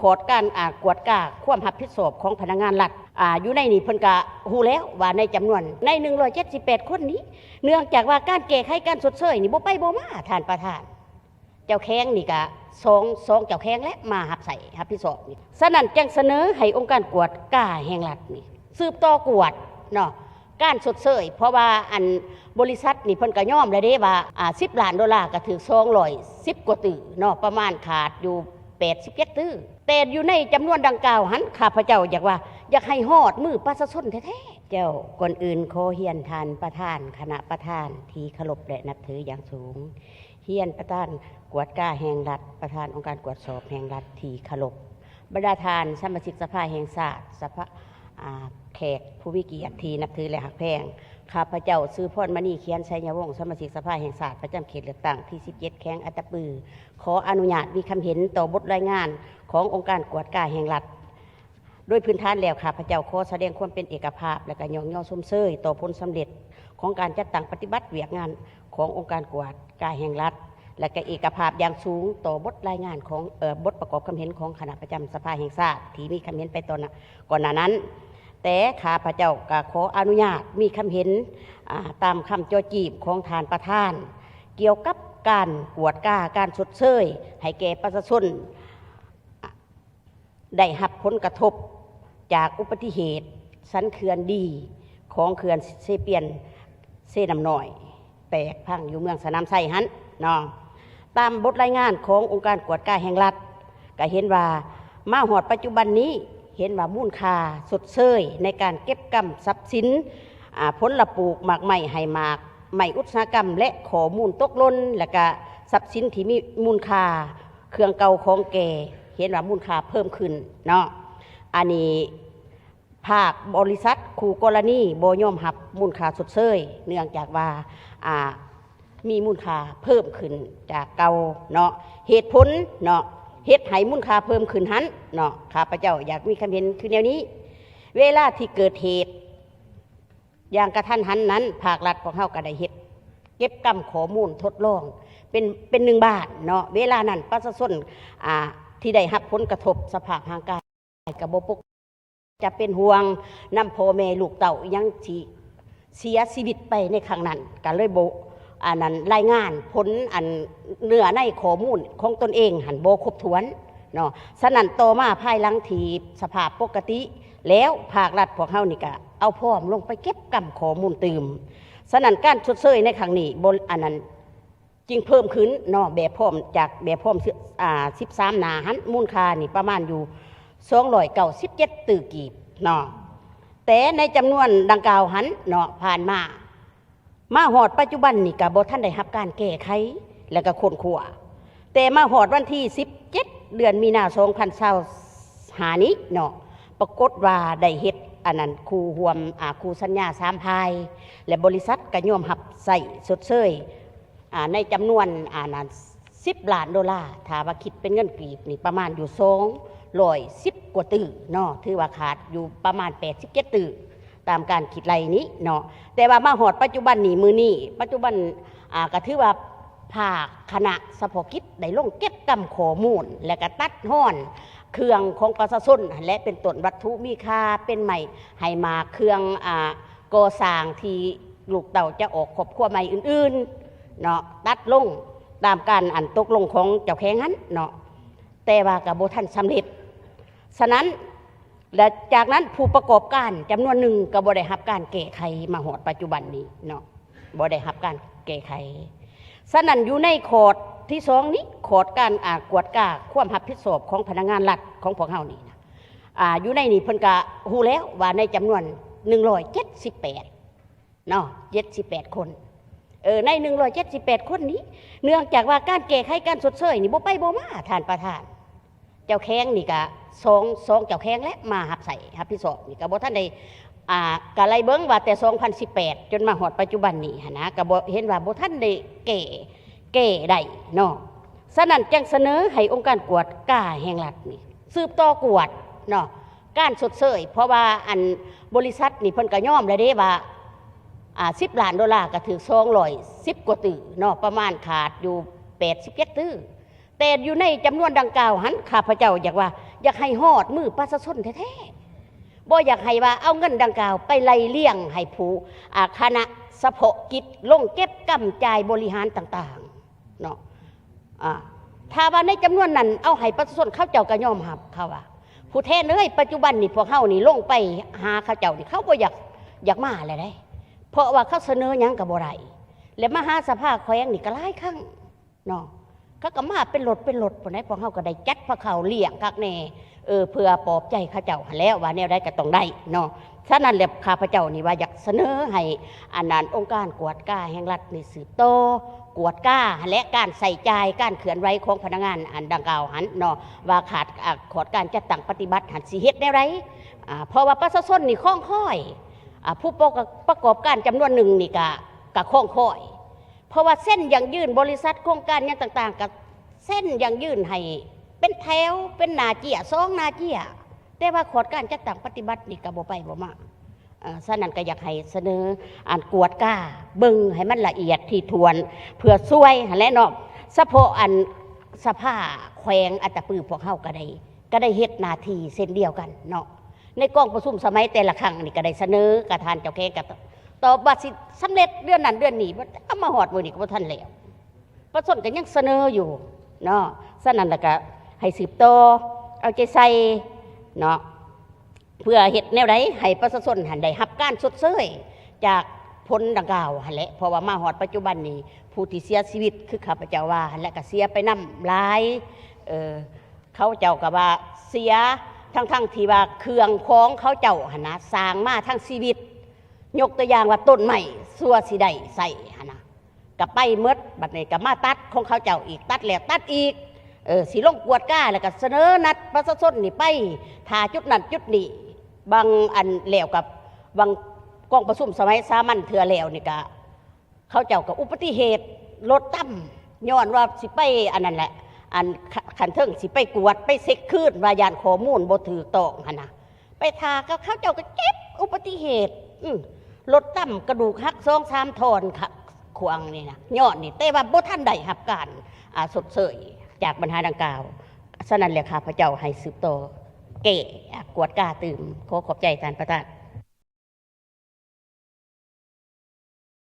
ອດການ ອາ ກວດກາຄວາມຮັບຜິດຊອບຂອງພະນັກງານລັດ. ອາ ຢູ່ໃນນີ້ເພິ່ນກະຮູ້ແລ້ວວ່າໃນຈຳນວນ ໃນໜຶ່ງຮ້ອຍເຈັດສິບແປດຄົນນີ້ ເນື່ອງຈາກວ່າການແກ້ໄຂການຊົດເຊີຍນີ້ບໍ່ໄປບໍ່ມາ ທ່ານປະທານ, ເຈົ້າແຂວງນີ້ກະສອງ ສອງເຈົ້າແຂວງແຫຼະມາຮັບໃຊ້ຮັບຜິດຊອບນີ້. ສະນັ້ນຈຶ່ງສະເໜີໃຫ້ອົງການກວດກາແຫ່ງລັດນີ້ສືບຕໍ່ກວດເນາະ ການຊົດເຊີຍ ເພາະວ່າອັນບໍລິສັດນີ້ເພິ່ນກໍຍອມແລ້ວເດ້ວ່າ ອາ ສິບລ້ານໂດລາກໍຖືກສອງຮ້ອຍສິບກວ່າຕື້ເນາະ ປະມານຂາດຢູ່ແປດສິບເຈັດຕື້. ແຕ່ຢູ່ໃນຈຳນວນດັ່ງກ່າວຫັ້ນ ຂ້າພະເຈົ້າຢາກວ່າ ຢາກໃຫ້ຮອດມືປະຊາຊົນແທ້ໆ. ເຈົ້າ, ກ່ອນອື່ນຂໍຮຽນທ່ານປະທານ, ຄະນະປະທານທີ່ເຄົາລົບ ແລະ ນັບຖືຢ່າງສູງ, ຮຽນປະທານກວດກາແຫ່ງລັດ, ປະທານອົງການກວດສອບແຫ່ງລັດທີ່ເຄົາລົບ, ບັນດາທ່ານສະມາຊິກສະພາແຫ່ງຊາດ, ສະພາ ອາ ແຂກຜູ້ມີກຽດທີ່ນັບຖື ແລະ ຮັກແພງ, ຂ້າພະເຈົ້າ ຊື່ພອນມະນີ ຂຽນໄຊຍະວົງ, ສະມາຊິກສະພາແຫ່ງຊາດ ປະຈຳເຂດເລືອກຕັ້ງທີສິບເຈັດ ແຂວງອັດຕະປື, ຂໍອະນຸຍາດມີຄຳເຫັນຕໍ່ບົດລາຍງານຂອງອົງການກວດກາແຫ່ງລັດ. ໂດຍພື້ນຖານແລ້ວ ຂ້າພະເຈົ້າຂໍສະແດງຄວາມເປັນເອກະພາບ ແລະ ກະຍ້ອງຍໍຊົມເຊີຍຕໍ່ຜົນສຳເລັດຂອງການຈັດຕັ້ງປະຕິບັດວຽກງານຂອງອົງການກວດກາແຫ່ງລັດ ແລະ ກະເອກະພາບຢ່າງສູງຕໍ່ບົດລາຍງານຂອງ ເອີ ບົດປະກອບຄຳເຫັນຂອງຄະນະປະຈຳສະພາແຫ່ງຊາດທີ່ມີຄຳເຫັນໄປຕອນ ກ່ອນໜ້ານັ້ນ. ແຕ່ຂ້າພະເຈົ້າກະຂໍອະນຸຍາດມີຄຳເຫັນ ອາ ຕາມຄຳຈໍ້ຈີບຂອງທ່ານປະທານ ກ່ຽວກັບການກວດກາການຊົດເຊີຍໃຫ້ແກ່ປະຊາຊົນ ໄດ້ຮັບຜົນກະທົບຈາກອຸບັດຕິເຫດສັນເຂື່ອນດີຂອງເຂື່ອນເຊປຽນເຊນ້ຳນ້ອຍ ແຕກພັງຢູ່ເມືອງສະໜາມໄຊຫັ້ນເນາະ. ຕາມບົດລາຍງານຂອງອົງການກວດກາແຫ່ງລັດ ກະເຫັນວ່າມາຮອດປັດຈຸບັນນີ້ ເຫັນວ່າມູນຄ່າຊົດເຊີຍໃນການເກັບກຳຊັບສິນ ອາ ຜົນລະປູກ, ໝາກໄມ້, ໄຮ່ໝາກ, ໄມ້ອຸດສາຫະກຳ ແລະ ຂໍ້ມູນຕົກຫຼົ່ນ ແລະ ກະຊັບສິນທີ່ມີມູນຄ່າ ເຄື່ອງເກົ່າຂອງແກ່ ເຫັນວ່າມູນຄ່າເພີ່ມຂຶ້ນເນາະ. ອັນນີ້ພາກບໍລິສັດຄູ່ກໍລະນີບໍ່ຍອມຮັບມູນຄ່າຊົດເຊີຍ ເນື່ອງຈາກວ່າ ອາ ມີມູນຄ່າເພີ່ມຂຶ້ນຈາກເກົ່າເນາະ. ເຫດຜົນເນາະ ເຮັດໃຫ້ມູນຄ່າເພີ່ມຂຶ້ນຫັ້ນເນາະ ຂ້າພະເຈົ້າຢາກມີຄຳເຫັນຄືແນວນີ້. ເວລາທີ່ເກີດເຫດ ຢ່າງກະທັນຫັນນັ້ນ ພາກລັດພວກເຮົາກະໄດ້ເຮັດເກັບກຳຂໍ້ມູນທົດລອງເປັນ ເປັນໜຶ່ງບ້ານເນາະ. ເວລານັ້ນປະຊາຊົນ ອາ ທີ່ໄດ້ຮັບຜົນກະທົບສະພາບຮ່າງກາຍກະບໍ່ປົກ ຈະເປັນຫ່ວງນຳພໍ່ແມ່ລູກເຕົ້າ ອີ່ຫຍັງທີ່ເສຍຊີວິດໄປໃນຄັ້ງນັ້ນ ກະເລີຍບໍ່ ອັນນັ້ນ ລາຍງານຜົນ ອັນ ເນື້ອໃນຂໍ້ມູນຂອງຕົນເອງຫັ້ນບໍ່ຄົບຖ້ວນເນາະ. ສະນັ້ນຕໍ່ມາພາຍຫຼັງທີ່ສະພາບປົກກະຕິ ແລ້ວພາກລັດພວກເຮົານີ້ກະເອົາພ້ອມລົງໄປເກັບກຳຂໍ້ມູນຕື່ມ. ສະນັ້ນການຊົດເຊີຍໃນຄັ້ງນີ້ ບໍ ອັນນັ້ນ ຈຶ່ງເພີ່ມຂຶ້ນເນາະ ແບບພ້ອມ ຈາກແບບພ້ອມ ອາ ສິບສາມໜ້າຫັ້ນ ມູນຄ່ານີ້ປະມານຢູ່ສອງຮ້ອຍເກົ້າສິບເຈັດຕື້ກີບເນາະ. ແຕ່ໃນຈຳນວນດັ່ງກ່າວຫັ້ນເນາະ ຜ່ານມາ ມາຮອດປັດຈຸບັນນີ້ກະບໍ່ທັນໄດ້ຮັບການແກ້ໄຂ ແລະກະຄົ້ນຄວ້າ. ແຕ່ມາຮອດວັນທີສິບເຈັດ ເດືອນມີນາ ສອງພັນຊາວຫ້ານີ້ເນາະ ປາກົດວ່າໄດ້ເຮັດ ອັນນັ້ນ ຄູ່ຮ່ວມ ອາ ຄູ່ສັນຍາສາມຝ່າຍ ແລະ ບໍລິສັດກະຍອມຮັບໃຊ້ຊົດເຊີຍ ອາ ໃນຈຳນວນ ອາ ນັ້ນ ສິບລ້ານໂດລາ ຖ້າວ່າຄິດເປັນເງິນກີບນີ້ປະມານຢູ່ສອງຮ້ອຍສິບກວ່າຕື້ເນາະ ຖືວ່າຂາດຢູ່ປະມານແປດສິບເຈັດຕື້ ຕາມການຄິດໄລ່ນີ້ເນາະ. ແຕ່ວ່າມາຮອດປັດຈຸບັນນີ້ ມື້ນີ້ ປັດຈຸບັນ ອາ ກະຖືວ່າພາກຄະນະສະເພາະກິດໄດ້ລົງເກັບກຳຂໍ້ມູນ ແລະກະຕັດຮອນເຄື່ອງຂອງປະຊາຊົນຫັ້ນແຫຼະ ເປັນຕົ້ນວັດຖຸມີຄ່າ ເປັນໄມ້ ໄຮ່ໝາກ ເຄື່ອງ ອາ ກໍ່ສ້າງທີ່ລູກເຕົ້າຈະອອກຄອບຄົວໃໝ່ອື່ນໆເນາະ ຕັດລົງຕາມການ ອັນ ຕົກລົງຂອງເຈົ້າແຂວງຫັ້ນເນາະ ແຕ່ວ່າກະບໍ່ທັນສຳເລັດ. ສະນັ້ນ ແລະ ຈາກນັ້ນຜູ້ປະກອບການຈຳນວນໜຶ່ງກະບໍ່ໄດ້ຮັບການແກ້ໄຂມາຮອດປັດຈຸບັນນີ້ເນາະ ບໍ່ໄດ້ຮັບການແກ້ໄຂ. ສະນັ້ນຢູ່ໃນຂໍ້ທີສອງນີ້ ຂໍ້ການ ອາ ກວດກາຄວາມຮັບຜິດຊອບຂອງພະນັກງານລັດຂອງພວກເຮົານີ້ນະ ອາ ຢູ່ໃນນີ້ເພິ່ນກະຮູ້ແລ້ວວ່າໃນຈຳນວນໜຶ່ງຮ້ອຍເຈັດສິບແປດເນາະ ເຈັດສິບແປດຄົນ ເອີ ໃນໜຶ່ງຮ້ອຍເຈັດສິບແປດຄົນນີ້ ເນື່ອງຈາກວ່າການແກ້ໄຂການຊົດເຊີຍນີ້ບໍ່ໄປບໍ່ມາ ທ່ານປະທານ, ເຈົ້າແຂວງນີ້ກະສອງ ສອງເຈົ້າແຂວງແຫຼະມາຮັບໃຊ້ຮັບຜິດຊອບນີ້ ກະບໍ່ທັນໄດ້ ອາ ກະໄລ່ເບິ່ງວ່າແຕ່ສອງພັນສິບແປດ ຈົນມາຮອດປັດຈຸບັນນີ້ຫັ້ນນະ ກະບໍ່ເຫັນວ່າບໍ່ທັນໄດ້ແກ້ ແກ້ໄດ້ເນາະ. ສະນັ້ນຈຶ່ງສະເໜີໃຫ້ອົງການກວດກາແຫ່ງລັດນີ້ສືບຕໍ່ກວດເນາະ ການຊົດເຊີຍ ເພາະວ່າອັນບໍລິສັດນີ້ເພິ່ນກະຍອມແລ້ວເດ້ວ່າ ອາ ສິບລ້ານໂດລາກະຖືກສອງຮ້ອຍສິບກວ່າຕື້ເນາະ ປະມານຂາດຢູ່ແປດສິບເຈັດຕື້. ແຕ່ຢູ່ໃນຈຳນວນດັ່ງກ່າວຫັ້ນ ຂ້າພະເຈົ້າຢາກວ່າ ຢາກໃຫ້ຮອດມືປະຊາຊົນແທ້ໆ ບໍ່ຢາກໃຫ້ວ່າເອົາເງິນດັ່ງກ່າວໄປໄລ່ລຽງໃຫ້ຜູ້ ອາ ຄະນະສະເພາະກິດລົງເກັບກຳຈ່າຍບໍລິຫານຕ່າງໆເນາະ. ອາ ຖ້າວ່າໃນຈຳນວນນັ້ນເອົາໃຫ້ປະຊາຊົນ ເຂົາເຈົ້າກໍຍອມຮັບ ເຂົາວ່າ ຜູ້ແທນເອີຍ ປັດຈຸບັນນີ້ພວກເຮົານີ້ລົງໄປຫາເຂົາເຈົ້ານີ້ ເຂົາບໍ່ຢາກ ຢາກມາແລ້ວເດ້ ເພາະວ່າເຂົາສະເໜີຫຍັງກໍບໍ່ໄດ້ ແລະມາຫາສະພາແຂວງນີ້ກໍຫຼາຍຄັ້ງເນາະ ເຂົາກໍມາເປັນລົດເປັນລົດພຸ້ນໃດ໋ ພວກເຮົາກໍໄດ້ຈັດພາເຂົ້າລ້ຽງຄັກແນ່ ເອີ ເພື່ອປອບໃຈເຂົາເຈົ້າຫັ້ນແຫຼະ ວ່າແນວໃດກໍຕ້ອງໄດ້ເນາະ. ສະນັ້ນແຫຼະ ຂ້າພະເຈົ້ານີ້ວ່າຢາກສະເໜີໃຫ້ອັນນັ້ນ ອົງການກວດກາແຫ່ງລັດນີ້ສືບຕໍ່ກວດກາຫັ້ນແຫຼະ ການໃຊ້ຈ່າຍ ການເຄື່ອນໄຫວຂອງພະນັກງານອັນດັ່ງກ່າວຫັ້ນເນາະ ວ່າຂາດ ອາ ຂອດການຈັດຕັ້ງປະຕິບັດຫັ້ນ ຊິເຮັດແນວໃດ ອາ ເພາະວ່າປະຊາຊົນນີ້ຄອງຄອຍ ອາ ຜູ້ປະກອບ ປະກອບການຈຳນວນໜຶ່ງນີ້ກະ ກະຄອງຄອຍ ເພາະວ່າເຊັນຢັ້ງຢືນ ບໍລິສັດໂຄງການຫຍັງຕ່າງໆ ກະເຊັນຢັ້ງຢືນໃຫ້ເປັນແຖວ ເປັນໜ້າເຈ້ຍ ສອງໜ້າເຈ້ຍ ແຕ່ວ່າຂອດການຈັດຕັ້ງປະຕິບັດນີ້ກະບໍ່ໄປບໍ່ມາ. ເອີ ສະນັ້ນກະຢາກໃຫ້ສະເໜີ ອັນກວດກາເບິ່ງໃຫ້ມັນລະອຽດຖີ່ຖ້ວນ ເພື່ອຊ່ວຍຫັ້ນແຫຼະເນາະ. ສະເພາະອັນສະພາແຂວງອັດຕະປືພວກເຮົາກະໄດ້ ກະໄດ້ເຮັດໜ້າທີ່ເຊັ່ນດຽວກັນເນາະ ໃນກອງປະຊຸມສະໄໝແຕ່ລະຄັ້ງນີ້ກະໄດ້ສະເໜີກັບທ່ານເຈົ້າແຂວງ ກະຕອບວ່າຊິສຳເລັດເດືອນນັ້ນເດືອນນີ້ ເອົາມາຮອດມື້ນີ້ກະບໍ່ທັນແລ້ວ ປະຊາຊົນກະຍັງສະເໜີຢູ່ເນາະ. ສະນັ້ນລະກະໃຫ້ສືບຕໍ່ເອົາໃຈໃສ່ເນາະ ເພື່ອເຮັດແນວໃດໃຫ້ປະຊາຊົນຫັ້ນໄດ້ຮັບການຊົດເຊີຍຈາກຜົນດັ່ງກ່າວຫັ້ນແຫຼະ ເພາະວ່າມາຮອດປັດຈຸບັນນີ້ ຜູ້ທີ່ເສຍຊີວິດຄືຂ້າພະເຈົ້າວ່າຫັ້ນແຫຼະ ກະເສຍໄປນຳຫຼາຍ ເອີ ເຂົາເຈົ້າກະວ່າເສຍ ທັງໆທີ່ວ່າເຄື່ອງຂອງເຂົາເຈົ້າຫັ້ນນະ ສ້າງມາທັງຊີວິດ ຍົກຕົວຢ່າງວ່າຕົ້ນໄມ້ ຊົ່ວຊິໄດ້ໃຊ້ຫັ້ນນະ ກະໄປໝົດ ບັດນີ້ກະມາຕັດຂອງເຂົາເຈົ້າອີກ ຕັດແລ້ວຕັດອີກ ເອີ ຊິລົງກວດກາ ແລ້ວກະສະເໜີນັດປະຊາຊົນນີ້ໄປຖ້າຈຸດນັ້ນຈຸດນີ້ ບາງອັນແລ້ວກະ ບາງກອງປະຊຸມສະໄໝສາມັນເທື່ອແລ້ວນີ້ກະ ເຂົາເຈົ້າກໍອຸປະຕິເຫດລົດຕຳ ຍ້ອນວ່າຊິໄປອັນນັ້ນແຫຼະ ອັນ ຂ- ຂັ້ນເທິງຊິໄປກວດໄປເຊັກຄືນ ວ່າຢ້ານຂໍ້ມູນບໍ່ຖືກຕ້ອງຫັ້ນນະ ໄປຖ້າກໍເຂົາເຈົ້າກໍເຈັບອຸປະຕິເຫດ ອື ລົດຕຳກະດູກຫັກສອງສາມທ່ອນ ຂະ- ຂວາງນີ້ນະ ຍ້ອນນີ້ ແຕ່ວ່າບໍ່ທັນໄດ້ຮັບການ ອາ ຊົດເຊີຍຈາກບັນຫາດັ່ງກ່າວ. ສະນັ້ນແຫຼະ ຂ້າພະເຈົ້າໃຫ້ສືບຕໍ່ແກ້ ອາ ກວດກາຕື່ມ. ຂໍຂອບໃຈທ່ານປະທານ.